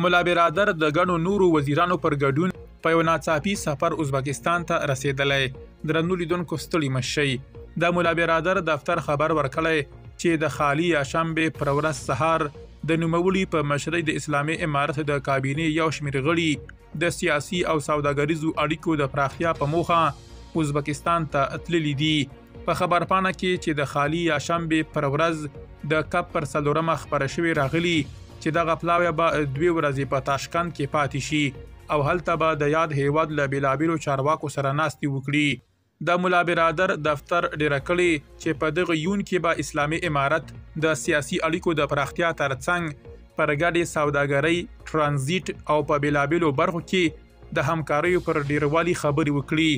ملا برادر د ګڼو نورو وزیرانو پر ګډون په یو ناڅاپي سفر ازبکستان ته رسېدلی. درنو لیدونکو، ستړي مه شئ. د ملا برادر دفتر خبر ورکړی چې د خالي یا شنبې پر ورځ سهار د نوموړي په مشرۍ د اسلامي امارت د کابینې یو شمېر غړي د سیاسي او سوداګریزو اړیکو د پراختیا په موخه ازبکستان ته تللي دي. په خبرپاڼه کې چې د خالي یا شنبې پر ورځ د کب پر 4مه خپره شوې راغلي چې دغه پلاوی به 2 ورځې په تاشکند کې پاتې شي او هلته به د یاد هیواد له بېلابېلو چارواکو سره ناستې وکړي. د ملا برادر دفتر ډیره کړې چې په دغه یون کې به اسلامي امارت د سیاسي اړیکو د پراختیا ترڅنګ پر ګډې سوداګرۍ، ترانزیټ او په بېلابېلو برخو کې د همکاریو پر ډیروالي خبرې وکړي.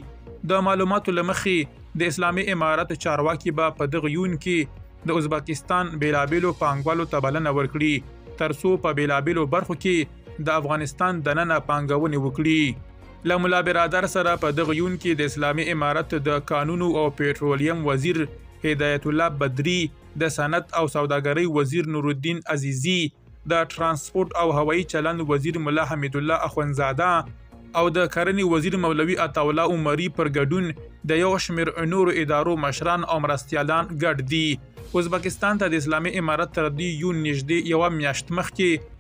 د معلوماتو له مخې د اسلامي امارت چارواکي به په دغه یون کې د ازبکستان بېلابېلو پانګوالو ته بلنه ورکړي ترڅو په بېلابېلو برخو کې د افغانستان دننه پانګونې وکړي. له ملا برادر سره په دغه یون کې د اسلامي امارت د کانونو او پټرولیم وزیر هدایت الله بدري، د صنعت او سوداګرۍ وزیر نورالدین عزیزي، د ترانسپورت او هوایي چلند وزیر ملا حمیدالله اخوندزاده او د کرنې وزیر مولوي عطاالله عمري پر ګډون د یو شمېر نورو ادارو مشران او مرستیالان ګډ دي. ازبکستان ته د اسلامي امارت تر دې یون نږدې یوه میاشت مخکې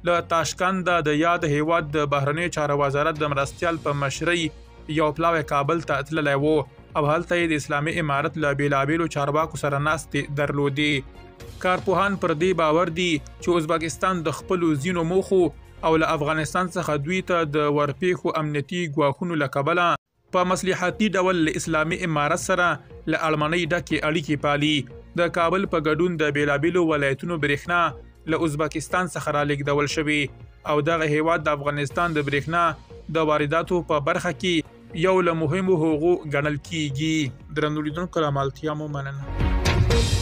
له تاشکنده د یاد هیواد د بهرنیو چارو وزارت د مرستیال په مشرۍ یو پلاوی کابل ته تللی و او هلته یې د اسلامي امارت له بېلابېلو چارواکو سره ناستې درلودې. کارپوهان پر دې باور دي چې ازبکستان د خپلو ځینو موخو او له افغانستان څخه دوی ته د ورپېښو امنیتي ګواښونو له کبله په مصلحتي ډول له اسلامي امارت سره له اړمنۍ ډکې اړیکې پالي. د کابل په ګډون د بېلابېلو ولایتونو برېښنا له ازبکستان څخه رالیږدول شوې او دغه هیواد د افغانستان د برېښنا د وارداتو په برخه کې یو له مهمو هغو ګڼل کیږي. درنو لیدونکو، له مالتیا مو مننه.